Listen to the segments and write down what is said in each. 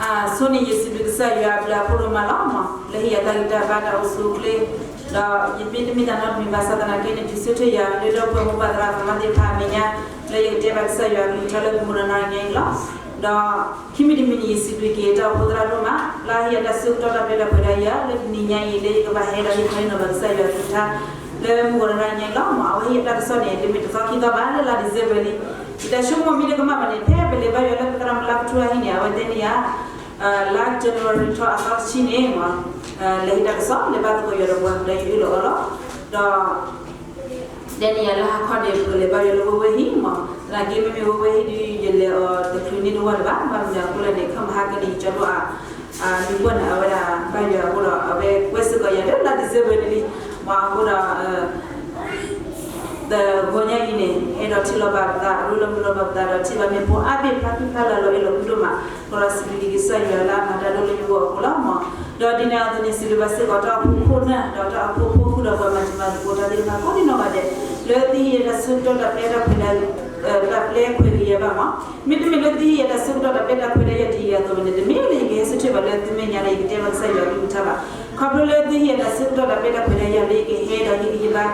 အဆိန့ၣ် ယစံးဘျုးကစၢ်ယွၤအဘျုးအဖှိၣ်ဒိၣ်မးလီၤမး လၢဟ့ၣ်ယၤတၢ်ဂံၢ်တၢ်ဘါတၢ်အိၣ်ဆူၣ်အိၣ်ချ့, ဒီးယမ့တမ့ၢ်တၢ်နီတမံၤဘၣ်ဆၣ်သနာ်က့န့ၣ် တုၤဆူၣ်ထီၣ်ယၤ လၢဒီပုၢ်ဝဲၢ်မိၢ်ပၢ်သရၣ်သမါသ့ၣ်တဖၣ်အမဲာ်ညါ လၢယကတဲဘၣ်ကစၢ်ယွၤအကလုၢ်ကထါလၢမုၢ်ကနီၤနၤညါအံၤလီၤ. ဒီးခံမံၤတမံၤန့ၣ် ယစံးဘျုးက့ၤတၢ်အိၣ်ဖှိၣ်သရၣ်ဒိၣ်မး လၢဟ့ၣ်ယၤတၢ်ဆၢကတီၢ်တၢ်ပျဲတၢ်ဖုးဒီးယၤ လၢတနံၤညါအံၤ လၢယကဘၣ်ဟဲဒီးဟ့ၣ်ခီဟ့ၣ်နီၤဘၣ်ကစၢ်ယွၤအကလုၢ်ကထါ လၢမုၢ်ကနီၤနၤညါအံၤလီၤမး. အဝဲဟ့ၣ်ယၤတၢ်ကစီၣ်န့ၣ် တမ့ၢ်တသီခံသီဘၣ် လၢလါ December လံ. ယတၢ်ဆိကမိၣ်မ့ၢ်တကမၣ်ဘၣ်န့ၣ် ဖဲပလဲၤဘါယွၤလၢပသရၣ်မုၣ်လၢကထူအဟံၣ်န့ၣ် အဝဲတဲန့ၢ်ယၤ လါ January ထီၣ်အသီတဆံန့ၣ်မး လဲၤဟ့ၣ်တၢ်ကစီၣ် လဲၤဘါသကိးယွၤဒီးပှၤဒီးယအၢၣ်လီၤအီလီၤ ဒီး တဲန့ၢ်ယၤလၢဟါခီန့ၣ် ပကလဲၤဘါယွၤလၢဝဲဝဲဟံၣ်မး. သနာ်က့မ့မ့ၢ်ဝဲဝဲဟံၣ်ဒီး ယလဲၤအီၤတချုးန့ၣ်တဝီလၢၤဘၣ်. ဘၣ်မနုၤအဃိလဲၣ်န့ၣ် ခဲမုၢ်ဟါကန့ၣ် ယကၠီဒိၣ်အ မံၤပှၢ်န့ၣ် အဝဲဒၣ်ဘါယွၤအဃိဒီး အဝဲကွဲးစ့ၢ်ကီးယၤလၢလါ December န့ၣ်လံမး. အဃိဒီး တဂီၤညါအံၤန့ၣ် အဲၣ်ဒိးထံၣ်လိာ်ဘၣ်ပသး ရူလီၤမုာ်လိာ်ဘၣ်ပသးဒီး ထံၣ်ဘၣ်မ့ၣ်ပိၢ်အါဘ့ၣ်ဖျါဖုဖျါလၢ်လီၤ အဲၣ်လီၤကွံဒိၣ်မး. အဃိဒီးစံးဘျုးက့ၤကစၢ်ယွၤလၢအမၤတၢ်ဒိၣ်လၢယဂီၢ်အဃိလီၤမး. ဒီးဒ်န့ၣ်အသိးန့ၣ် စံးဘျုးဘၣ်စ့ၢ်ကီးတၢ်အိၣ်ဖှိၣ်ခိၣ်နၢ် ဒီးတၢ်အိၣ်ဖှိၣ်ဖိဃုာ်ဒီးပှၤမၤတံၤမၤသကိးတၢ်သ့ၣ်တဖၣ်ကိးဒံနီၢ်ဂၤဒဲး လၢသုဟ့ၣ်ယၤတၢ်ဆၢကတီၢ်တၢ်ပျဲတၢ်ဖုးဒီး တၢ်ပျဲခွဲးဂ့ၤယၤဘၣ်မး. မ့တမ့ၢ်လၢသုဟ့ၣ်ယၤတၢ်ဆၢကတီၢ်တၢ်ပျဲတၢ်ခွဲးဒီးယၤဒ်အံၤအသိးန့ၣ် တမ့ၢ်လၢယကဟဲဆၢထၢၣ်ဘၣ်လၢသုမဲာ်ညါဒီးယကတဲဘၣ်ကစၢ်ယွၤအကလုၢ်ကထါဘၣ်. ခီဖျိလၢသုဟ့ၣ်ယၤတၢ်ဆၢကတီၢ်တၢ်ပျဲတၢ်ခွဲးဒီးယၤလၢယကဟဲဒီးဟ့ၣ်ဂံၢ်ဟ့ၣ်ဘါ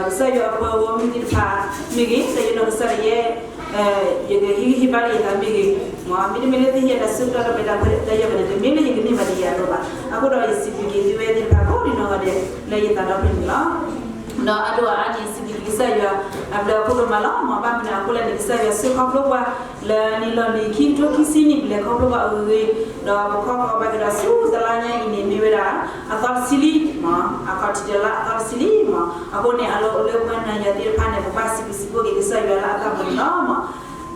ကစၢ်ယွၤအပှၤဂီၢ်မုၢ်သ့ၣ်တဖၣ်မ့ၢ်ဂ့ၤ, ကစၢ်ယွၤနီၢ်ကစၢ်ဒၣ်ယဲ ယကဟ့ၣ်ဂံၢ်ဟ့ၣ်ဘါလၢယသးမ့ၢ်ဂ့ၤ, မ့တမ့ၢ်လၢသုဟ့ၣ်ယၤတၢ်ဆၢကတီၢ်တၢ်ပျဲတၢ်ခွဲးဒီးယၤဘၣ်န့ၣ် တမ့ၢ်လၢယကန့ၢ်ဘၣ်ဒ်အံၤအသိးဘၣ်. အဃိဒီးယစံးဘျုးက့ၤသုဝဲသ့ၣ်တဖၣ်ကိးဒံနီၢ်ဂၤဒဲး လၢယသးဒီဖျၢၣ်န့ၣ်လီၤ. ဒီးအဒိၣ်အအါန့ၣ် စံးဘျုးက့ၤကစၢ်ယွၤ အဘျုးအဖှိၣ်ဒိၣ်မးလီၤ. မ်ဘၣ်မနုၤအဃိလဲၣ်န့ၣ် ကစၢ်ယွၤဆှၢခီဖျိပှၤ လၢနံၣ်လီၢ်လံၤခံကထိခံဆံနံၣ် ပလဲၤခီဖျိပှၤအဂ့ၤဂ့ၤ, ဒီးပခီကီၢ်ဘၣ်က့ၤဒီးဆူတလါညါအံၤန့ၣ် မ့ၢ်ဝဲဒၣ် အသီတဆံလံမး, အခီၣ်ထံးတလါအသီတဆံလံမး. အဃိန့ၣ် အလီၢ်အိၣ်လၢပှၤနၤယၤသ့ၣ်တဖၣ်န့ၣ် ပဘၣ်စံးဘျုးစံးဖှိၣ်က့ၤကစၢ်ယွၤလၢအသးပူၤန့ၣ်လီၤမး.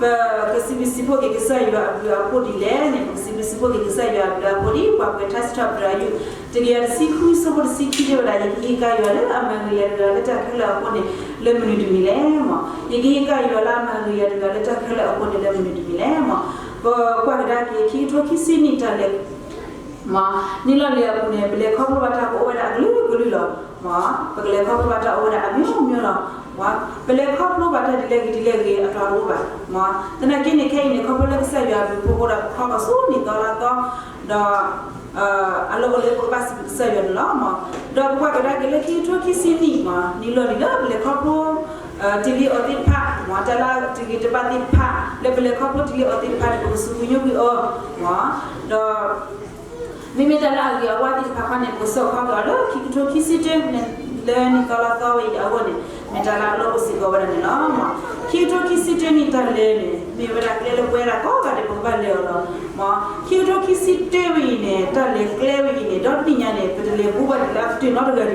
ပကစံးဘျုးစံးဖှိၣ်က့ၤကစၢ်ယွၤအဘျုးအဖှိၣ်ဒ်လဲၣ်န့ၣ် ပကစံးဘျုးစံးဖှိၣ်က့ၤကစၢ်ယွၤအဘျုးအဖှိၣ်ဒ်ပှၤကွဲးထါစံးထီၣ်ပတြၢၤအယုၢ် တကယၤတဆံဃု ဆၢဖိတဆံခံတဲဝဲဒၣ် ယကဟ့ၣ်ကဒါယွၤလၢအမၤဂ့ၤယၤတဂၤလၢတၢ်ခဲလၢာ်အဃိန့ၣ် လၢမနုၤတမံၤလဲၣ်မး. ယကဟ့ၣ်ကဒါယွၤလၢအမၤဂ့ၤယၤတဂၤလၢတၢ်ခဲလၢာ်အဃိန့ၣ် လၢမနုၤတမံၤလဲၣ်မး. ပကွၢ်ကဒါက့ၤ ခံကထိခံဆံနံၣ်တၢ်လဲၤ မး နံၣ်လီၢ်လံၤအပူၤန့ၣ် ပလဲၤခီဖျိဘၣ်တၢ်ကအိၣ်ဝဲဒၣ်အကလုာ်ကလုာ်လီၤ. မး ပကလဲၤခီဖျိဘၣ်တၢ်အိၣ်ဝဲဒၣ်အမျိုးမျိုးလီၤ. မး ပလဲၤခီဖျိဘၣ်တၢ်ဒ်လဲၣ်ဂ့ၤဒ်လဲၣ်ဂ့ၤ အတၢ်တအိၣ်ဘၣ်. မး သနာ်က့န့ၣ် ခဲအံၤန့ၣ် ခီဖျိလၢကစၢ်ယွၤအဘျုးအဖှိၣ်အဃိဒီး ပခီကီၢ်ဆူနံၣ်သီလါသီ ဒီး အလီၢ်အိၣ်လၢပကဘၣ်စံးဘျုးကစၢ်ယွၤန့ၣ်လီၤ. မး ဒီးပကွၢ်ကဒါက့ၤလၢခံကထိခံဆံနံၣ် မး နံၣ်လီၢ်လံၤလၢပလဲၤခီဖျိ တ့ၢ်လံအီၤသ့ၣ်တဖၣ် မး တၢ်လၢတဂ့ၤတဘၣ်သ့ၣ်တဖၣ် လၢပလဲၤခီဖျိတ့ၢ်လံအီၤသ့ၣ်တဖၣ်န့ၣ် ပကစူၢ်က့ၤညိကွံာ်အီၤ မး ဒီး မ့မ့ၢ်တၢ်လၢအဂ့ၤအဝါသ့ၣ်တဖၣ်ခီန့ၣ် ပကစိာ်ခီက့ၤအီၤလၢခံကထိခံဆံတၢ လၢနံၣ်သီလါသီဝဲအံၤအဂီၢ်န့ၣ် မ့ၢ်တၢ်လၢအလီၢ်အိၣ်စ့ၢ်ကီးဝဲဒၣ်န့ၣ်လီၤ. မး ခံကထိခံဆံတၢနံၣ်တၢ်လဲၤန့ၣ် မ့ၢ်ဝဲဒၣ်ကျဲလၢပဝဲဒၣ်ကိးဂၤဒဲး ပကဘၣ်လဲၤအီၤလီၤ. မး ခံကထိခံဆံတၢဝဲအံၤန့ၣ် တၢ်လဲၤကျဲဝဲအံၤန့ၣ် ဒီတနံၣ်ညါန့ၣ် ပတလဲၤဘူးဘၣ်ဒံးလၢအကတၢၢ်နီတဂၤဒံးဘၣ်. မး အဃိဒီးတၢ်ကမၤအသးဒီးပှၤဒ်လဲၣ်စ့ၢ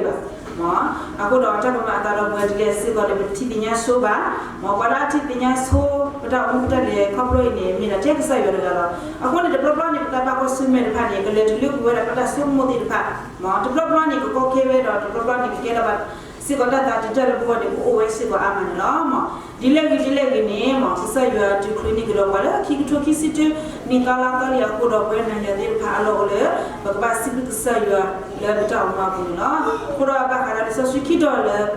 ်ကီးန့ၣ် ပတထံၣ်သ့ၣ်ညါဆိဘၣ်. မး ပှၤလၢအထံၣ်သ့ၣ်ညါဆိ ပတၢ်အိၣ်မူပတၢ်လဲၤခီဖျိအံၤန့ၣ် မ့ၢ်ဒၣ်ထဲကစၢ်ယွၤတဂၤလီၤ. အဃိန့ၣ် တဘျီဘျီန့ၣ် ပတၢ်ဘၣ်ကွၢ်ဆၢၣ်မဲာ်တဖၣ်န့ၣ် ကလဲၤတုၤလၢပဝဲဒၣ်ပတၢ်ဆိကမိၣ်သ့ၣ်တဖၣ်. မး တဘျီဘျီန့ၣ် ကကီခဲဝဲဒီး တဘျီဘျီန့ၣ် ကကဲထီၣ်ဘၣ်စ့ၢ်ကီးတၢ်သးတံာ်တာ်လၢပဂီၢ်န့ၣ် ကအိၣ်ဝဲစ့ၢ်ကီးအါမးန့ၣ်လီၤ. မး ဒ်လဲၣ်ဂ့ၤဒ်လဲၣ်ဂ့ၤန့ၣ် မး ကစၢ်ယွၤတုၤချုးန့ၢ်ကဒီးပှၤလၢခံကထိခံဆံတၢ နံၣ်သီလါသီလံအဃိဒီး ပဝဲနၤယၤသ့ၣ်တဖၣ်အလီၢ်အိၣ်လၢ ပကဘၣ်စံးဘျုးကစၢ်ယွၤလၢပတၢ်အိၣ်မူအပူၤန့ၣ်လီၤ. အဃိဒီးဘၣ်ဃးဒီးလံာ်စီဆှ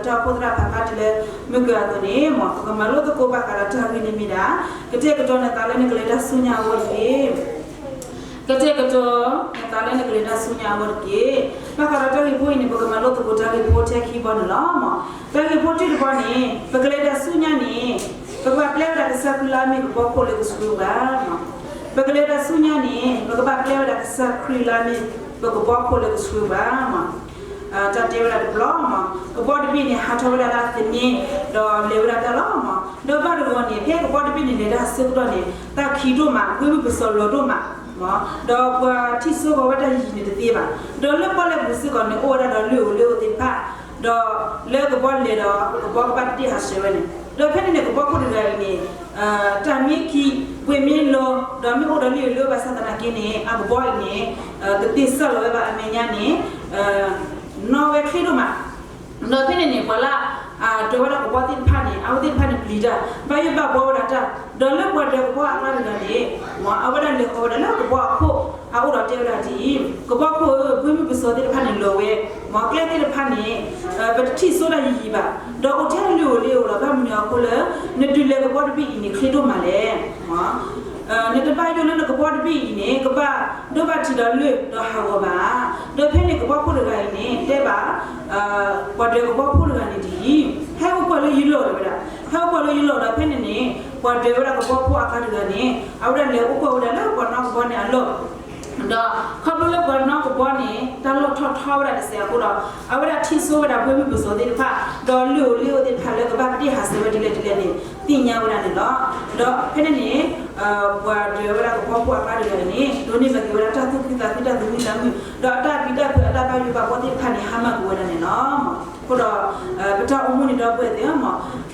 ံခံတီၤလၢပတၢ်အိၣ်ဖှိၣ်သရၣ်ဖးဖျါတုၤလၢ မုၢ်ကၢအသိးန့ၣ် မး ပကမၤလိသကိးဘၣ်ဃးဒီးတၢ်ဂ့ၢ်န့ၣ်မ့ၢ်ဒၣ် ကတဲာ်ကတီၤနသးလၢနကလဲၤတၢ်ဆူညါအဂီၢ်တက့ၢ်. ကတဲာ်ကတီၤနသးလၢနကလဲၤတၢ်ဆူညါအဂီၢ်တက့ၢ်. ဘၣ်ဃးဒီးတၢ်ဂ့ၢ်ဖိအံၤန့ၣ် ပကမၤလိသကိးတၢ်ဂ့ၢ်ဖိထဲခံဘီန့ၣ်လီၤ. မး တၢ်ဂ့ၢ်ဖိတဘီန့ၣ် ပကလဲၤတၢ်ဆူညါန့ၣ် ပကဘၣ်ပျဲဝဲဒၣ်ကစၢ်ခရံာ်လၢအမ့ၢ်ကဘီခိၣ်လၢကဆှၢပှၤ. မး ပကလဲၤတၢ်ဆူညါန့ၣ် ပကဘၣ်ပျဲဝဲဒၣ်ကစၢ်ခရံာ်လၢအမ့ၢ်ပကဘီခိၣ်လၢကဆှၢပှၤ. မး တၢ်တဲဝဲဒၣ်တဘျီ မး ကဘီတဘ့ၣ်န့ၣ် ဟးထီၣ်ဝဲဒၣ်လၢအသန့ ဒီးလဲၤဝဲဒၣ်တၢ်လီၤ. မး ဒီးဘၣ်တဂီၤန့ၣ် ဖဲကဘီတဘ့ၣ်န့ၣ် လဲၤတၢ်ဆၢကတီၢ်န့ၣ် တၢ်ခံးဒိၣ်မး ဝ့ၢ်မုၢ်ပစီၤလီၤဒိၣ်မး. မး ဒီးပှၤထံၣ်စိဃီၤဝဲတၢ်ယံၤန့ၣ်တသ့ဘၣ်. ဒီးလၢပီၣ်လဲၣ်ပူၤစ့ၢ်ကီးန့ၣ် အိၣ်ဝဲဒၣ်ဒီးလၢၢ်ဧိၤလၢဧိၤသ့ၣ်တဖၣ် ဒီးလၢကဘီလဲၤဒီး ကဘီကဘၣ်တဒ့ၣ်ဟးဆှဲးဝဲန့ၣ် ဒီးဖဲန့ၣ်န့ၣ် ကဘီခိၣ်တဂၤအံၤန့ၣ် တၢ်မ့ၢ်ခံး ပှ့ၤမ့ၢ်လီၤ ဒီးမ့ၢ်အိၣ်ဒီးလၢၢ်ဧိၤလၢဧိၤဘၣ်ဆၣ်သနာ်က့န့ၣ် အကဘီအံၤန့ၣ် ကသ့စၢ်လီၤဝဲဘၣ်အမဲာ်ညါန့ၣ် နီၣ်ဝဲချ့ဒိၣ်မး. ဒီးဖဲန့ၣ်န့ၣ် ပှၤလၢ ဒိးဝဲဒၣ်ကဘီသ့ၣ်တဖၣ်န့ၣ် အဝဲသ့ၣ်တဖၣ်န့ၣ်ပျံၤတၢ် ဘၣ်ယိၣ်ဘၣ်ဘှီဝဲဒၣ်တၢ် ဒီးလၢပှၤဒိးကဘီအကျါတဂၤန့ၣ် မး အဝဲဒၣ်လဲၤဃီၤဝဲဒၣ်လၢကဘီအခိၣ် အအိၣ်ဒီးတဲဝဲဒၣ်ဒ်အံၤ, ကဘီခိၣ်ဧၢ, ဝ့ၢ်မုၢ်ပစီၤသ့ၣ်တဖၣ်န့ၣ်လီၤဝဲ, မး ကျဲသ့ၣ်တဖၣ်န့ၣ် ပတထံၣ်စိတၢ်ယံၤယံၤဘၣ်, ဒီးအိၣ်ထဲလၢၢ်ဧိၤလၢဧိၤလီၤ. ဘၣ်မနုၤအဃိလၢ နဒုးလဲၤကဘီတဘ့ၣ်အံၤန့ၣ် ချ့ဒိၣ်မးလဲၣ်. မး နတဘၣ်ယိၣ်လၢနကဘီတဘ့ၣ်အံၤန့ၣ် ကဘၣ်ဒိဘၣ်ထံးဒီးလၢၢ်ဒီးဟးဂီၤဘၣ်. ဒီးဖဲန့ၣ်ကဘီဖိတဂၤအံၤန့ၣ် တဲဘၣ် ပှၤဒၢးကဘီဖိတဂၤန့ၣ်ဒ်အံၤ, ဟဲအိၣ်ကွၢ်လၢယလီၢ် တဲဝဲဒၣ်, ဟဲအိၣ်ကွၢ်လၢယလီၢ်ဒီး ဖဲန့ၣ်န့ၣ် ပှၤဒၢးဝဲဒၣ်ကဘီဖိအါကါတဂၤန့ၣ် အဝဲဒၣ်လဲၤအိၣ်ကွၢ်ဝဲဒၣ်လၢပှၤနီၣ်ကဘီန့ၣ်အလီၢ် ဒီးခီဖျိလၢပှၤနီၣ်ကဘီန့ၣ် တၢ်လီၢ်ထီၣ်ထီဝဲဒၣ်တစဲးအဃိဒီး အဝဲဒၣ်ထံၣ်ဆိဝဲဒၣ်ဘှ့ၣ်မုၢ်ပစီသ့ၣ်တဖၣ် ဒီးလၢၢ်ဧိၤလၢၢ်ဧိၤသ့ၣ်တဖၣ်လၢကဘၣ်တ့ၢ်ဟးဆှဲးဝဲဒ်လဲၣ်ဒ်လဲၣ်န့ၣ် သ့ၣ်ညါဝဲဒၣ်န့ၣ်လီၤ. ဒီးဖဲန့ၣ်န့ၣ် ပှၤဒၢးဝဲဒၣ်ကဘီဖိအါကါတဂၤန့ၣ် ဒိးန့ၢ်ဘၣ်က့ၤဝဲဒၣ်တၢ်သူၣ်ခုသးခု တၢ်သူၣ်မံသးမုာ် ဒီးအတၢ်ပျံၤတၢ်ဖုးအတၢ်ဘၣ်ယိၣ်ဘၣ်ဘီသ့ၣ်တဖၣ်န့ၣ် ဟါမၢ်ကွံာ်ဝဲဒၣ်န့ၣ်လီၤ. အဃိဒီး ပတၢ်အိၣ်မူန့ၣ်ဒီပုၢ်ဝဲၢ်သ့ၣ်ဧၢ,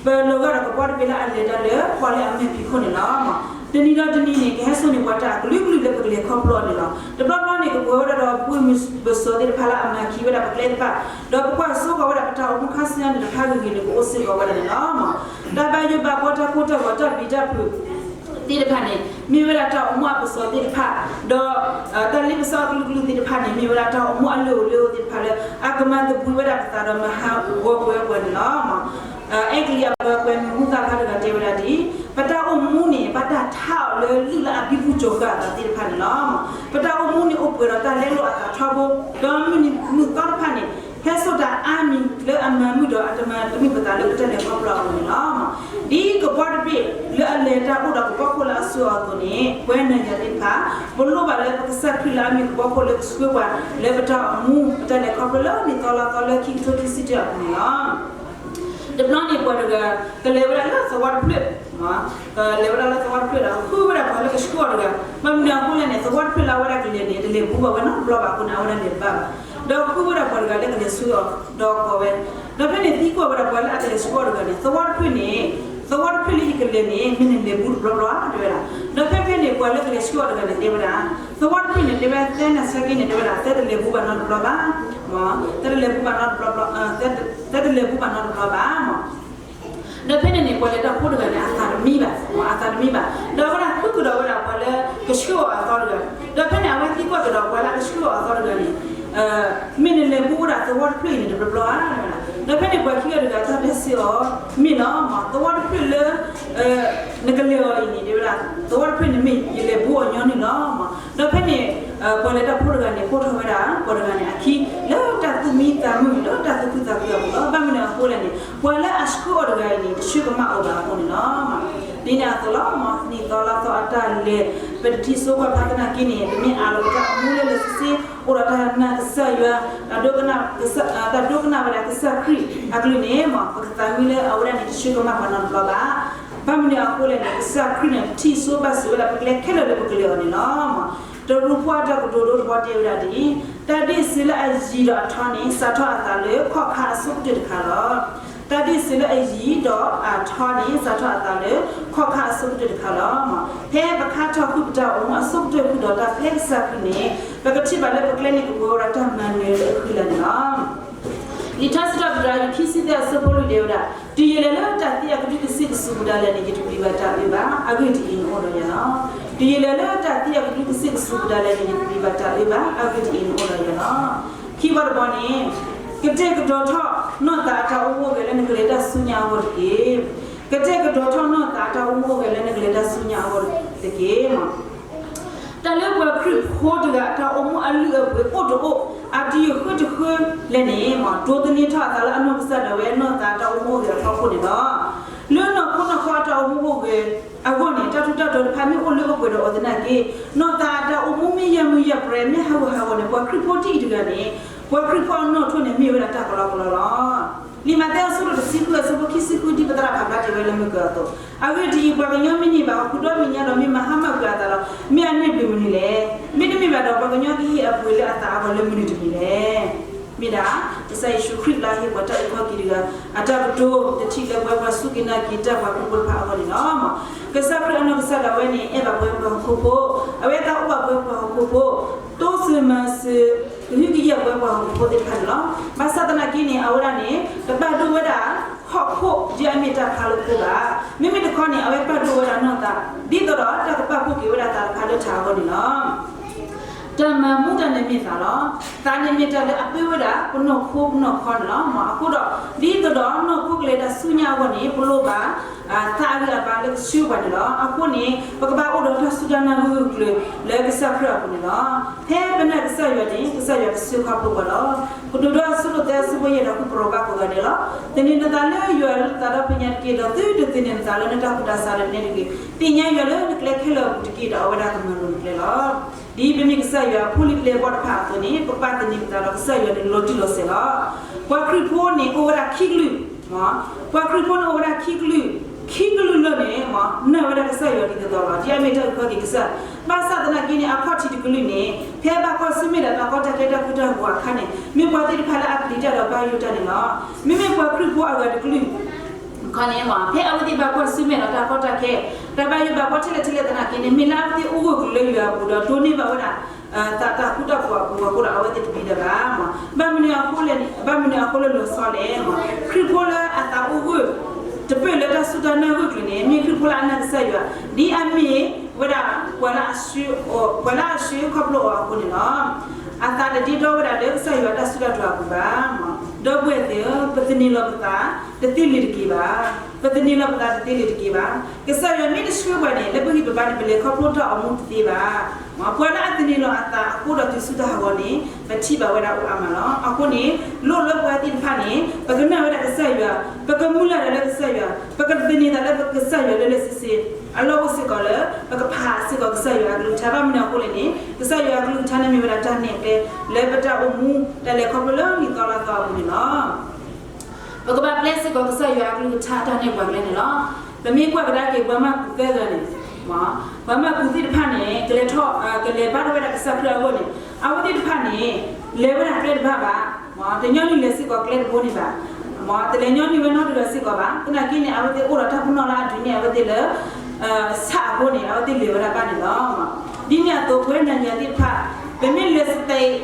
ပလီၤဂာ်ဒီးကဘီတဘ့ၣ်လၢအလဲၤတၢ်လၢပှၤလၢအမဲာ်ဖံးခိၣ်န့ၣ်လီၤ. တနံၤဒီးတနံၤန့ၣ် ကဟဲစိာ်န့ၢ်ပှၤတၢ်အကလုာ်ကလုာ်လၢပကလဲၤခီဖျိအီၤန့ၣ်လီၤ. တဘျီဘျီန့ၣ် ကပှဲၤဝဲဒၣ်ဒီးဘှ့ၣ်မုၢ်ပစီသ့ၣ်တဖၣ်လၢအမၤခံဝဲဒၣ်ပကျဲတဖၣ်, ဒီးပကွၢ်စိဃီၤဝဲဒၣ်ပတၢ်အိၣ်မူခါဆူညါန့ၣ် တဖၣ်ဂ့ၤဂ့ၤန့ၣ် ကအိၣ်စ့ၢ်ကီးဝဲဒၣ်န့ၣ်လီၤ. တၢ်ဘၣ်ယိၣ်ဘၣ်ဘီ တၢ်ကိၢ်တၢ်ဂီၤ တၢ်ပျံၤတၢ်ဖုး သ့ၣ်တဖၣ်န့ၣ် မ့ၢ်ဝဲဒၣ်တၢ်အိၣ်မူအပစီသ့ၣ်တဖၣ်, ဒီး တၢ်လ့ပစီအကလုာ်ကလုာ်သ့ၣ်တဖၣ်န့ၣ် မ့ၢ်ဝဲဒၣ်တၢ်အိၣ်မူအလၢၢ်ဧိၤလၢၢ်ဧိၤသ့ၣ်တဖၣ်လၢ အကမၤသဘှံးဝဲဒၣ်ပသးဒီးမၤဟးဂီၤကွံာ်ဝဲပှၤန့ၣ်လီၤ. အဲကလံးအပှၤကွဲးမုာ်ဟူသၣ်ဖျါတဂၤတဲဝဲဒၣ်ဒ်အံၤ, ပတၢ်အိၣ်မူန့ၣ် ဘၣ်တၢ်ထးအီၤလၢလုၢ်လၢ်အဘံဘူကၠီၤဃာ်အသးသ့ၣ်တဖၣ်န့ၣ်လီၤ. ပတၢ်အိၣ်မူန့ၣ် အိၣ်ပှဲၤဒီးတၢ်လဲလိာ်အသးထီဘိ, ဒီးမုၢ်နံၤမုၢ်သီတဖၣ်န့ၣ် ဟဲစိာ်တၢ်အါမံၤလၢအမၤမုာ်ဒီးအတမၤတမုာ်ပသးလၢပတၢ်လဲၤခီဖျိအပူၤန့ၣ်လီၤ. ဒ်ကဘီတဘ့ၣ်လၢအလဲၤတၢ်အိၣ်ဒီးကဘီခိၣ်လၢအစိၤအသိးန့ၣ် ပဝဲနၤယၤသ့ၣ်တဖၣ် ပလိၣ်ဘၣ်လၢပကစၢ်ခရံာ်လၢအမ့ၢ်ကဘီခိၣ်လၢကဆှၢပှၤလၢပတၢ်အိၣ်မူ ပတၢ်လဲၤခီဖျိလၢနံၣ်သီလါသီလၢခံကထိခံဆံတၢအပူၤန့ၣ်လီၤ. တဘျီန့ၣ်ပှၤတဂၤ ကလဲၤဝဲဒၣ်လၢသဝီတဖျၢၣ်, ကလဲၤဝဲဒၣ်လၢသဝီတဖျၢၣ်ဒီး ဃုဝဲဒၣ်ပှၤလၢကဆှၢအီၤတဂၤ, ဘၣ်မနုၤအဃိလဲၣ်န့ၣ် သဝီတဖျၢၣ်လၢအဝဲဒၣ်ကလဲၤန့ၣ် တလဲၤဘူးဘၣ်ဝဲနီတဘျီဘၣ်အဃိန့ၣ် အဝဲဒၣ်လဲၤတဘၣ်ဘၣ်, ဒီးဃုဝဲဒၣ်ပှၤတဂၤလၢကလဲၤဆှၢအီၤ, ဒီးကိးဝဲ, ဒီးဖဲန့ၣ်သံကွၢ်ဝဲဒၣ်ပှၤလၢအကလဲၤဆှၢအီၤတဂၤန့ၣ် သဝီတဖျၢၣ်န့ၣ်, သဝီတဖျၢၣ်လၢယကလဲၤန့ၣ် မ့ၢ်နလဲၤဘူးတဘျီဘျီဧါ တဲဝဲဒၣ်, ဒီးဖဲဖဲန့ၣ် ပှၤလၢကလဲၤဆှၢအီၤတဂၤန့ၣ် တဲဝဲဒၣ်, သဝီတဖျၢၣ်န့ၣ် တဲဝဲသဲနၤဆၢက့န့ၣ် တဲဝဲဒၣ် သဲတလဲၤဘူးဘၣ်နီတဘျီဘၣ်, သဲတလဲၤဘူးဘၣ်နီတဘျီဘျီ, သဲတလဲၤဘူးဘၣ်နီတဘျီဘၣ်မၢ် ဒီးဖဲန့ၣ်န့ၣ် ပှၤလဲၤတၢ်ဖိတဂၤန့ၣ် အသးတမံဘၣ်, အသးတမံဘၣ်, ဒီးအဝဲဒၣ်ဃုကဒီးဝဲဒၣ်ပှၤလၢကဆှၢအီၤအသီတဂၤ, ဒီးဖဲန့ၣ် အဝဲသံကွၢ်ကဒီးပှၤလၢအကဆှၢအီၤအသီတဂၤန့ၣ်, မ့ၢ်နလဲၤဘူးဝဲဒၣ်သဝီတဖျၢၣ်အံၤန့ၣ် တဘျီဘျီဧါ, ဒီးဖဲန့ၣ်ပှၤခံဂၤတဂၤတၢ်တဲစ့ၢ်အီၤ, မ့ၢ်လီၤမၢ် သဝီတဖျၢၣ်လၢ နကလဲၤအီၤအံၤန့ၣ် တဲဝဲဒၣ် သဝီတဖျၢၣ်န့ၣ်မ့ၢ်ယလဲၤဘူးအီၤညီနုၢ်လီၤမၢ်, ဒီးဖဲန့ၣ် ပှၤလဲၤတၢ်ဖိတဂၤန့ၣ် ကိးထီၣ်ဝဲဒၣ် ပှၤတဂၤန့ၣ်အခံ လၢတၢ်သူၣ်မံသးမုာ် လၢတၢ်သူၣ်ခုသးခုအပူၤလီၤ. ဘၣ်မနုၤအဃိလဲၣ်န့ၣ် ပှၤလၢအဆှၢအီၤတဂၤအံၤန့ၣ် တဆှၢကမၣ်အီၤဘၣ်အဃိန့ၣ်လီၤ. ဒ်န့ၣ်အသိးလီၤမၢ် နံၣ်သီလါသီအတၢ်လဲၤ ပတထံၣ်စိကွၢ်ဖျါသနာ်က့န့ၣ် ပမ့ၢ်အးလီၤပတၢ်အိၣ်မူလၢလၢဆ့ဆ့ အိၣ်ဒီးတၢ်နာ်ကစၢ်ယွၤ တၢ်ဒိကနၣ်ဝဲဒၣ်ကစၢ်ခရံာ်အကလုၢ်န့ၣ်မၢ် ပကသးမံလၢအဝဲဒၣ်န့ၣ် တဆှၢကမၣ်ပှၤနီတဘျီဘၣ်. ဘၣ်မနုၤအဃိလဲၣ်န့ၣ် ကစၢ်ခရံာ်န့ၣ် ထံၣ်ဆိဘၣ်စၢၤဝဲဒၣ်ပကျဲခဲလၢာ်လၢပကလဲၤအီၤန့ၣ်လီၤ. တရူးဖိအတၢ်ကတိၤဒိတဘီတဲဝဲဒၣ်ဒ်အံၤ, တၢ်ဒ့ၣ်စၢၤလၢအယံၤဒီးအထီန့ၣ် စးထီၣ်အသးလၢခီၣ်ခါအဆိကတၢၢ်တခါလီၤ. တၢ်ဒ့ၣ်စၢၤလၢအယံၤဒီးအထီန့ၣ် စးထီၣ်အသးလၢခီၣ်ခါအဆိကတၢၢ်တခါလီၤ. ဖဲပခါထီၣ်ဃုာ်ပတၢ်အိၣ်မူအဆိကတၢၢ်ဃုာ်ဒီးတၢ်ပျဲကစၢ်ခရံာ်န့ၣ် ပကထံၣ်ဘၣ်လၢပကျဲန့ၣ်ကပှဲၤဝဲဒၣ်တၢ်မၤနၢၤလၢအဃံလၤန့ၣ်လီၤ. လံာ်ထါစံးထီၣ်ပတြၢၤ ခံဆံသၢအဆၢဖိလွံၢ်တဲဝဲဒၣ်, တုၤယလဲၤလၢတၢ်သံအကဒုကစ့ၢ်ကဆူးပူၤဒၣ်လဲာ်န့ၣ် ယတပျံၤဘၣ်တၢ်အၢဘၣ်. အဂ့ၢ်ဒ်အံၤ, နအိၣ်ဒီးယၤလီၤ. တုၤယလဲၤလၢတၢ်သံအကဒုကစ့ၢ်ကဆူးပူၤဒၣ်လဲာ်န့ၣ် ယတပျံၤဘၣ်တၢ်အၢဘၣ်. အဂ့ၢ်ဒ်အံၤ, နအိၣ်ဒီးယၤလီၤ. ခံဘီတဘီန့ၣ်, ကတဲာ်ကတီၤထီၣ်နီၢ်သးအတၢ်အိၣ်မူအိၣ်ဂဲၤလၢနကလဲၤတၢ်ဆူညါအဂီၢ်တက့ၢ်. ကတဲာ်ကတီၤထီၣ်နီၢ်သးအတၢ်အိၣ်မူအိၣ်ဂဲၤလၢနကလဲၤတၢ်ဆူညါအဂီၢ်တက့ၢ်. တၢ်လၢပှၤခရံာ်ဖိတဂၤအတၢ်အိၣ်မူအလုၢ်အပှ့ၤအိၣ်တအိၣ် အတယုၢ်ဃုတဃုလဲၣ်န့ၣ်, ဒိးသန့ၤထီၣ်အသးလၢအနီၢ်ကစၢ်ဒၣ်ဝဲနီၢ်သးအတၢ်အိၣ်မူအိၣ်ဂဲၤအဖီခိၣ်န့ၣ်လီၤ. လၢနီၢ်ခိနီၢ်ခီအတၢ်အိၣ်မူအိၣ်ဂဲၤအဂီၢ်န့ၣ် တၢ်ထူးတၢ်တီၤတဖၣ်မ့ၢ်အိၣ်လၢအပှဲၤဒီးအီၤသနာ်က့, နီၢ်သးအတၢ်အိၣ်မူမ့ၢ်ယၢ်မုာ်ယၢ်ပြဲၤ မ့ၢ်ဟးဂူာ်ဟးဂီၤန့ၣ် ပှၤခရံာ်ဖိတံၢ်အံၤတဂၤန့ၣ် ပှၤခရံာ်ဖိအနီၣ်ထိၣ်န့ၣ်မ့ၢ်ဝဲဒၣ်တၢ်ကလီကလီလီၤ. လံာ်မးသဲအဆၢဒိၣ်တဆံဃုအဆၢဖိခံဆံဃု ဒ်ပသရၣ်ဖးဖျါတဲဝဲလၢမုၢ်ကၢအသိး, အဂ့ၢ်ဒ်အံၤ, ပှၤကညီမ့ၢ်န့ၢ်ဘၣ်ဟီၣ်ခိၣ်ဒီဘ့ၣ်ညါဒီး မ့ၢ်မၤဟါမၢ်ကွံာ်အသးဒီး မ့ၢ်အန့ၢ်ဘျုးမနုၤလဲၣ်. မ့တမ့ၢ်ဘၣ်ဒီး ပှၤကညီကဟ့ၣ်အပှ့ၤလၢအသးအဂီၢ်လၢမနုၤတမံၤလဲၣ်. မ့ၢ်ဒၣ် ကစၢ်ယ့ၣ်ၡူးခရံာ်လၢအဟ့ၣ်ပှၤတၢ်အုၣ်ခီၣ်က့ၤတဂၤ အတၢ်ကတိၤတထံၣ်လၢပဝဲပှၤစူၢ်က့ၤနာ်က့ၤတၢ်ပှၤခရံာ်ဖိတဖၣ်အဂီၢ်န့ၣ်လီၤ. ကစၢ်ခရံာ်အနီၢ်ကစၢ်ဒၣ်ဝဲန့ၣ် အဲၣ်ဘၣ်ပဝဲပှၤဟီၣ်ခိၣ်ဖိ, အဝဲသးအိၣ်ဘၣ်ပဝဲပှၤဟီၣ်ခိၣ်ဖိ, တိစၢၤမၤစၢၤ ကဟုကယာ်ပဝဲပှၤဟီၣ်ခိၣ်ဖိသ့ၣ်တဖၣ်န့ၣ်လီၤ. ဘၣ်ဆၣ်သနာ်က့န့ၣ် အဝဲဒၣ်န့ၣ် တဘၣ်ဒိဝဲဒၣ် ဟီၣ်ခိၣ်ယဲၢ်အမ့ၢ်တၢ်ဖျါလၢဖိဘၣ်. မ့မ့ၢ်တခီန့ၣ် အဝဲပာ်ဒိၣ်ဝဲဒၣ်နီၢ်သး ဒ်သိးဒီးတၢ်ကပာ်ဖှိၣ်က့ၤဝဲဒၣ်သးတဖၣ်လၢထးအဂီၢ်န့ၣ်လီၤ. တၢ်မၤမူတၢ်န့ၣ်မ့ၢ်သးလီၤ. သးန့ၣ်မ့ၢ်တၢ်လၢအပၢဝဲဒၣ်ပနီၢ်ခိပနီၢ်ခီန့ၣ်လီၤ. အဃိဒီး ဒ်သိးဒီးနီၢ်ခိကလဲၤတၢ်ဆူညါအဂီၢ်န့ၣ် ပလိၣ်ဘၣ် သးအဂံၢ်အဘါလၢကဆှၢပှၤန့ၣ်လီၤ. အဃိန့ၣ် ပကဘၣ်အိၣ်ဒီးတၢ်စူၢ်တၢ်နာ်ဂၢၢ်ကျၢၤလၢကစၢ်ခရံာ်အပူၤန့ၣ်လီၤ. ဖဲပနာ်ကစၢ်ယွၤန့ၣ် ကစၢ်ယွၤကဆှၢခီဖျိပှၤလီၤ. ကတိၤဒိအဆၢဒိၣ်သၢအဆၢဖိယဲၢ်ဒီး ဃုပရိးဘၣ်ကိးဂၤဒဲးလီၤ. သန့ၤနသးလၢယွၤလၢနသးဒီဖျၢၣ်ညါတက့ၢ်, ဒီးသုတသန့ၤနသးလၢနတၢ်ကူၣ်တၢ်ဆးလၢနနဲတဂ့ၤ. သ့ၣ်ညါယွၤလၢနကျဲခဲလၢာ်အပူၤတက့ၢ်, ဒီးအဝဲဒၣ်ကမၤလိၤနကျဲလီၤ. ဒ်ပမ့ၢ်ကစၢ်ယွၤအဖိလံၤပျဲၢ်ဘီၣ်တဖၣ်အသိးန့ၣ် ပကဘၣ်သန့ၤပသးဒီးကစၢ်ယွၤန့ၣ်လီၤတံၢ်လီၤဆဲးလီၤ. ပှၤခရံာ်ဖိန့ၣ်အိၣ်ဝဲဒၣ်ခံကလုာ်, ပှၤခရံာ်ဖိန့ၣ်အိၣ်ဝဲဒၣ်ခံကလုာ်, ခံကလုာ်လၢာ်န့ၣ် နာ်ဝဲဒၣ်ကစၢ်ယွၤဒ်သိးသိးလီၤ. ဒ်အမ့ၢ်တၢ်အုၣ်က့ၤခီၣ်က့ၤကစၢ်, ဘၣ်ဆၣ်သနာ်က့န့ၣ် အခီၣ်ထံးတကလုာ်န့ၣ် ဖဲဘၣ်ကွၢ်ဆၢၣ်မဲာ်ဒီးတၢ်ကီတၢ်ခဲတၢ်ဃူတၢ်ဖိးအခါန့ၣ် မ့ၢ်ပှၤသ့ၣ်တဖၣ်လၢအပျံၤတၢ်ဒီးဘၣ်ယိၣ်တၢ်န့ၣ်လီၤ. မ့မ့ၢ်ပှၤခရံာ်ဖိအဂၤတကလုာ် ခီန့ၣ် ဖဲအဝဲသ့ၣ်ဘၣ်ကွၢ်ဆၢၣ်မဲာ်ဒီးတၢ်ကီတၢ်ခဲ, တၢ်ဘၣ်ယိၣ်ဘၣ်ဘှီထဲလဲၣ်ထဲလဲၣ်သနာ်က့န့ၣ် မ့ၢ်လၢအဝဲသ့ၣ်အိၣ်ဂၢၢ်ကျၢၤယွၤအပူၤဒီးဒိးန့ၢ်ဘၣ်ဝဲဒၣ် သးတၢ်ဃူတၢ်ဖိးအပူၤအဃိဒီး အဝဲသ့ၣ်တပျံၤတၢ်ဘၣ်. ဘၣ်မနုၤအဃိလဲၣ်, ဘၣ်မနုၤအဃိလၢလီၤဆီလဲၣ်. ခရံာ်ဖိလၢအသးအိၣ်ဂၢၢ် တပၢၢ်လၢတၢ်စူၢ်တၢ်နာ်ဂၢၢ်ကျၢၤန့ၣ် မ့ၢ်ခရံာ်ဖိလၢအနာ်ကစၢ်ယွၤ ဒ်အမ့ၢ်ဝဲဒၣ် ပှၤလၢအဆှၢခီဖျိအီၤအဃိန့ၣ်လီၤ. အသးတဒ့ဒီဝဲဒၣ်လၢကစၢ်ယွၤတၢ်စူၢ်တၢ်နာ်အပူၤဘၣ်. ဒီပုၢ်ဝဲၢ်သ့ၣ်ဧၢ, ပသန့ၤလီၤပသးတသ့လၢၤတက့ၢ်ဘၣ်. ပသန့ၤလီၤပသးတသ့လၢၤတက့ၢ်ဘၣ်. ကစၢ်ယွၤမ့ၢ်တဆှၢပှၤန့ၣ် လၢပဂံၢ်ပဘါန့ၣ် ပလဲၤခီဖျိတၢ်အိၣ်မူတသ့ဘၣ်. ပှၤလၢအသန့ၤလီၤအသးအဃိဒီးတုၤဆူတၢ်ဟးဂီၤန့ၣ် ပထံၣ်ဘၣ်ဝဲဒၣ်အိၣ်အါမးလီၤ. အဃိန့ၣ် လိၣ်လၢပဝဲသ့ၣ်တဖၣ်န့ၣ် ပကနာ်ဝဲဒၣ်ကစၢ်ယွၤ, ပကမုၢ်လၢ်ဒၣ်လၢကစၢ်ယွၤ, ပကသန့ၤသးလၢကစၢ်ယွၤလၢလၢဆ့ဆ့, အလီၢ်အိၣ်စ့ၢ်ကီးလၢ ပကဖးစ့ၢ်ကီးကစၢ်ယွၤအကလုၢ်ကထါ. ဘၣ်မနုၤအဃိလဲၣ်န့ၣ် ကစၢ်ယွၤအကလုၢ်ကထါန့ၣ်မ့ၢ်ဝဲဒၣ်တၢ်နဲၣ်ကျဲ လၢပတၢ်အိၣ်မူ တၢ်လဲၤခီဖျိလၢနံၣ်သီလါသီအပူၤန့ၣ်လီၤ. ပကဘၣ်ပျဲစ့ၢ်ကီးကစၢ်ယွၤအကလုၢ်ကထါတၢ်နဲၣ်ပှၤကျဲန့ၣ်လီၤ. ပမ့ၢ်ကွၢ်ကဒါက့ၤပှၤမၢကူးသၢဂၤန့ၣ်, ပှၤမၢကူးသ့ၣ်တဖၣ်န့ၣ် ကလဲၤထီၣ် ကလဲၤဘါထီၣ်ဝဲဒၣ်ကစၢ်ခရံာ်အဂီၢ်န့ၣ် အဝဲသ့ၣ်တဖၣ်န့ၣ် လဲၤဝဲဒၣ်ကျဲတဘၣ်ဘၣ်. တညီနုၢ်လဲၤစ့ၢ်ကီးကျဲတဘိန့ၣ်ဘၣ်. တလဲၤညီနုၢ်ဝဲနီတဂၤစ့ၢ်ကီးဘၣ်. သနာ်က့န့ၣ် အဝဲသ့ၣ်အိၣ်ဒီးတၢ်ပနီၣ်လၢအဒုးနဲၣ်အဝဲသ့ၣ်လၢ ဆၣ်အဃိန့ၣ် အဝဲသ့ၣ်လဲၤဝဲဒၣ်ဘၣ်န့ၣ်လီၤ. ဒ်န့ၣ်အသိး ပဝဲနၤယၤသ့ၣ်တဖၣ် ပမ့ၢ်လဲၤ state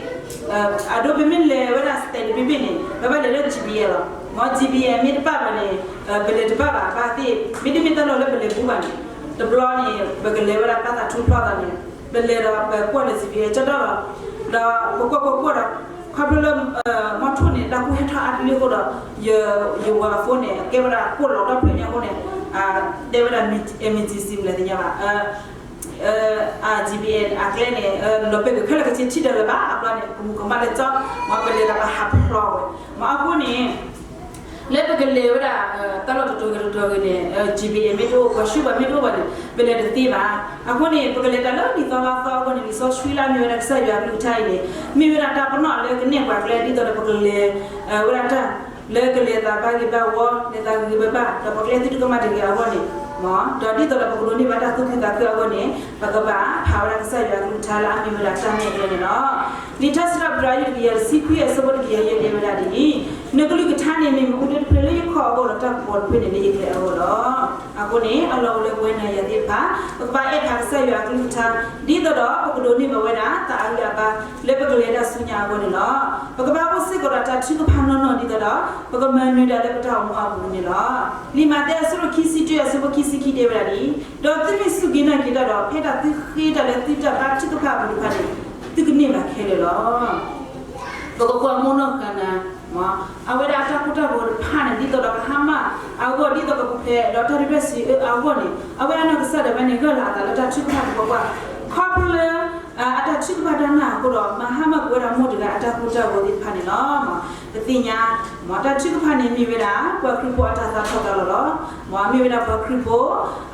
အဒိ ပမ့ၢ်လဲၤဝဲဒၣ် state တဘ့ၣ်ဘ့ၣ်န့ၣ် ပဘၣ်လဲၤလၢ G B L လီၤ. မ့ၢ် G B L မ့ၢ်တပာ်ဘၣ်န့ၣ် ပလဲၤတဘၣ်ဘၣ် ဘၣ်သ့ၣ် မ့တမ့ၢ်တၢ်လီၢ်လၢပလဲၤဘူးဘၣ်န့ၣ် တဘျီန့ၣ် ပကလဲၤဝဲဒၣ်ဘၣ်သးထူဖျီသးန့ၣ် ပလဲၤဒီးပကွၢ်လၢ G B L ကၠီဒီလီၤ. ဒီးပကွၢ်ကွၢ်ကွၢ်ဒီး ခီဖျိလၢ မီထိၣ်န့ၣ် တၢ်ကူၣ်ဟဲထီၣ်အါတလၢအဃိဒီး ယ ယဝၤအ phone န့ၣ် ကဲဝဲဒၣ်ကိၣ်လီၤဒီဖျၢၣ်ညါအဃိန့ၣ် တဲဝဲဒၣ် emergency မနုၤလဲၣ်သ့ၣ်ညါဘၣ် G B L အကျဲန့ၣ် လီၤပဲာ်ကွံာ်ခဲလၢာ်ကဆ့ထံၣ်ဒီးလၢၤဘၣ် အဘျီန့ၣ် ကမူၤကမၣ်လၢကၠီ မ့ၢ်ပလဲၤဒီးပဟးဖျီဝဲ မ့ၢ်အဃိန့ၣ် လၢပကလဲၤဝဲဒၣ် တၢ်လီၢ်တတီၤဂ့ၤတတီၤဂ့ၤန့ၣ် G B L မ့ၢ်တအိၣ် ပှၤဆှၢပှၤမ့ၢ်တအိၣ်ဘၣ်န့ၣ် ပလဲၤတသ့ဘၣ်. အဃိန့ၣ် ပကလဲၤတၢ်လၢနံၣ်သီလါသီအဂီၢ်န့ၣ် လံာ်စီဆှံလၢအမ့ၢ်ဝဲဒၣ်ကစၢ်ယွၤအကလုၢ်ကထါအံၤန့ၣ် မ့ၢ်ဝဲဒၣ်တၢ်ပနီၣ်လၢကနဲၣ်ပှၤကျဲ ဒ်သိးဒီးပကလဲၤ ဝဲဒၣ်တၢ် လၢကလဲၤသးဘၣ်ဂ့ၤဘၣ်ဝီ လဲၤသးဂ့ၤဂ့ၤဘၣ်ဘၣ် ဒီးပကျဲသုတကမၣ်တဂ့ၤအဂီၢ်န့ၣ် ဒီးဒ်သိးဒီးပကဒိးန့ၢ်ဘၣ်တၢ်သူၣ်ခုသးခုအဂီၢ်န့ၣ် ပကဘၣ်ဖးဝဲဒၣ်ကစၢ်ယွၤအကလုၢ်ကထါလၢအမ့ၢ်ဝဲဒၣ်တၢ်နဲၣ်ကျဲန့ၣ်လီၤ. လံာ်ထါစံးထီၣ်ပတြၢၤ အယုၢ်တကယၤတဆံခွံအဆၢဖိတကယၤယဲၢ်တဲဝဲဒၣ်ဒ်အံၤ, နကလုၢ်ကထါန့ၣ် မ့ၢ်မ့ၣ်အူဒၢတဖျၢၣ်လၢယခီၣ်အဂီၢ်ဒီးတၢ်ကပီၤတဖျၢၣ်န့ၣ်လၢယကျဲအဂီၢ်လီၤ. အဃိန့ၣ် အလီၢ်အိၣ်လၢပဝဲနၤယၤသ့ၣ်တဖၣ် ပကဘၣ်အဲၣ်ဖးကစၢ်ယွၤအကလုၢ်ကထါ ဒ်သိးဒီးပကဒိးန့ၢ်ဘၣ်ဝဲဒၣ် သးအဂံၢ်အဘါ လၢပကလဲၤတၢ်ဆူညါအဂီၢ်န့ၣ်လီၤ. ပကဘၣ်အိၣ်စ့ၢ်ကီးဒီးတၢ်ထုကဖၣ်နီၢ်နီၢ်ဒ်သိးဒီး ပကမၤနၢၤဒၣ်လၢပတၢ်အိၣ်မူအပူၤန့ၣ်လီၤ. လံာ်မးသဲအဆၢဒိၣ်ခံဆံတၢ အဆၢဖိခံဆံခံတဲဝဲဒၣ်ဒ်အံၤ, ဒီးသုမ့ၢ်စူၢ်က့ၤနာ်က့ၤတၢ်ဒီး ဖဲတၢ်သုဃ့တၢ်လၢသုတၢ်ဘါထုကဖၣ်အပူၤတဖၣ်န့ၣ် သုကန့ၢ်ဘၣ်ခဲလၢာ်လီၤ. ပကကွၢ်မိၢ်နီၢ်ကနၤ အဝဲဒၣ်အတၢ်ကိၢ်တၢ်ဂီၤတဖၣ်န့ၣ် ဒ်သိးဒီးပဟါမၢ်အဂီၢ် ဒ်သိးကပူၤဖျဲးဒီးတၢ်တဖျၢၣ်စံးအၢအဂီၢ်န့ၣ် အဝဲဒၣ်နီၢ်ကစၢ်ဒၣ်ဝဲန့ၣ် ဂၢၢ်လီၤအသးလၢတၢ်ထုကဖၣ်တပှၤပှၤ ခီဖျိလၢ အတၢ်ထုကဖၣ်တၢ်နာ်အဃိဒီး မၤဟါမၢ်ကွံာ်ဝဲဒၣ်မိၢ်တဂၤအတၢ်ကိၢ်တၢ်ဂီၤသ့ၣ်တဖၣ်န့ၣ်လီၤ. ပသ့ၣ်ညါ မ်တၢ်ထုကဖၣ်န့ၣ်မ့ၢ်ဝဲဒၣ် ပှၤခရံာ်ဖိအတၢ်သးထီၣ်သးလီၤလီၤ. မ်မ့ၢ်ဝဲဒၣ်ပှၤခရံာ်ဖိ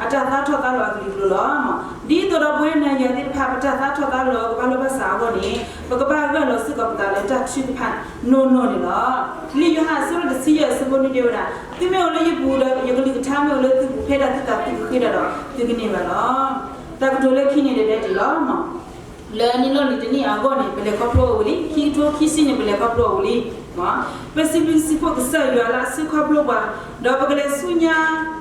အတၢ်သးထီၣ်သးလီၤအကလုာ်ကလုာ်လီၤ. ဒ်သိးဒီးပဝဲနၤယၤသ့ၣ်တဖၣ် ပတၢ်သးထီၣ်သးလီၤကဘၣ်လီၤဘၣ်စးအဂီၢ်န့ၣ် ပကဘၣ်ဂၢၢ်လီၤစ့ၢ်ကီးပသးလၢတၢ်ထုကဖၣ်နီၢ်နီၢ်န့ၣ်လီၤ. လံာ်ယိၤဟၣ်အဆၢဒိၣ်တဆံယဲၢ်အဆၢဖိနွံတဲဝဲဒၣ်, သုမ့ၢ်အိၣ်လၢယပူၤဒီးယကလုၢ်ကထါမ့ၢ်အိၣ်လၢသုပူၤ ဖဲဒၣ်သုသးသုကဃ့ဒၣ်ဒီး သုကန့ၢ်ဘၣ်လီၤ. တၢ်ကတိၤလၢခံန့ၣ်ဒဲးဒဲးဒ်လီၤ. လၢနံၣ်လီၢ်လံၤတနံၣ်အဂီၢ်န့ၣ် ပလဲၤခီဖျိအဝံၤလံ, ခံကထိခံဆံန့ၣ် ပလဲၤခီဖျိအဝံၤလံ. ပစံးဘျုးစံးဖှိၣ်ကစၢ်ယွၤလၢအဆှၢခီဖျိပှၤ, ဒီးပကလဲၤဆူညါ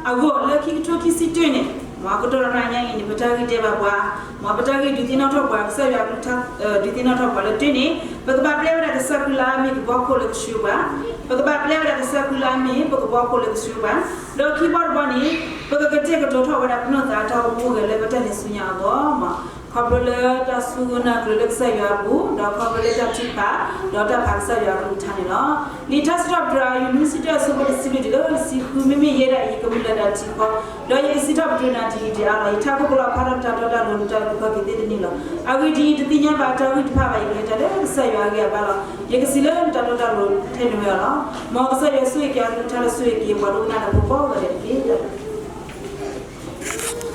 အဂီၢ်လၢခံကထိခံဆံတၢန့ၣ်, မ်ကတီၢ်ဒီးနၤညါအံၤန့ၣ် ပတၢ်ဂ့ၢ်တဲဘၣ်ပှၤ, မ်ပတၢ်ဂ့ၢ်ဒုးသ့ၣ်နီၣ်ထီၣ်ပှၤ, ကစၢ်ယွၤအကလုၢ်ကထါ ဒုးသ့ၣ်နီၣ်ထီၣ်ပှၤလၢတၢန့ၣ် ပကဘၣ်ပျဲဝဲဒၣ်ကစၢ်ခရံာ်လၢအမ့ၢ်ကဘီခိၣ်လၢကဆှၢပှၤ, ပကဘၣ်ပျဲဝဲဒၣ်ကစၢ်ခရံာ်လၢအမ့ၢ်ပကဘီခိၣ်လၢကဆှၢပှၤ, ဒီးခံဘီတဘီန့ၣ် ပကကတဲာ်ကတီၤထီၣ်ဝဲဒၣ်ပနီၢ်သးအတၢ်အိၣ်မူအဂ့ၢ်လၢပတၢ်လဲၤဆူညါအဂီၢ်, ခီဖျိလၢတၢ်စူၢ်က့ၤနာ်က့ၤလၢကစၢ်ယွၤအပူၤ, ဒီးခီဖျိလၢတၢ်ထုကဖၣ်, ဒီးတၢ်ဖးကစၢ်ယွၤအကလုၢ်ကထါန့ၣ်လီၤ. လံာ်ထါစံးထီၣ်ပတြၢၤ အယူၢ် နွံဆံတၢ အဆၢဖိတဆံလွံၢ်တုၤလၢတဆံဃု, မ့မ့ၢ်ယဲဒၣ်အံၤ ယကမုၢ်လၢ်နၤတံၤဃီ, ဒီးယကစံးထီၣ်ပတြၢၤနၤတယံာ်တအါလီၤ. ယထးခိၣ်ကလီဖးထီၣ်နတၢ်တီတၢ်လိၤ နတၢ်အုၣ်က့ၤခီၣ်က့ၤသ့တနံၤလီၤ. အဂ့ၢ်ဒ်အံၤ, တသ့ၣ်ညါဘၣ်တၢ်ဂံၢ်တဖၣ်ဘၣ်, ယကလဲၤတၢ်လၢကစၢ်ယွၤအဂံၢ်အဘါလီၤ. ယကစံးလၢနတၢ်တီတၢ်လိၤထဲနုာ်ဝဲအီၤလီၤ. မ်ကစၢ်ယွၤဆိၣ်ဂ့ၤက့ၤအကလုၢ်ကထါ ဒီးဆိၣ်ဂ့ၤက့ၤပှၤဒိကနၣ်တၢ်ဖိကိးဂၤဒဲးတက့ၢ်.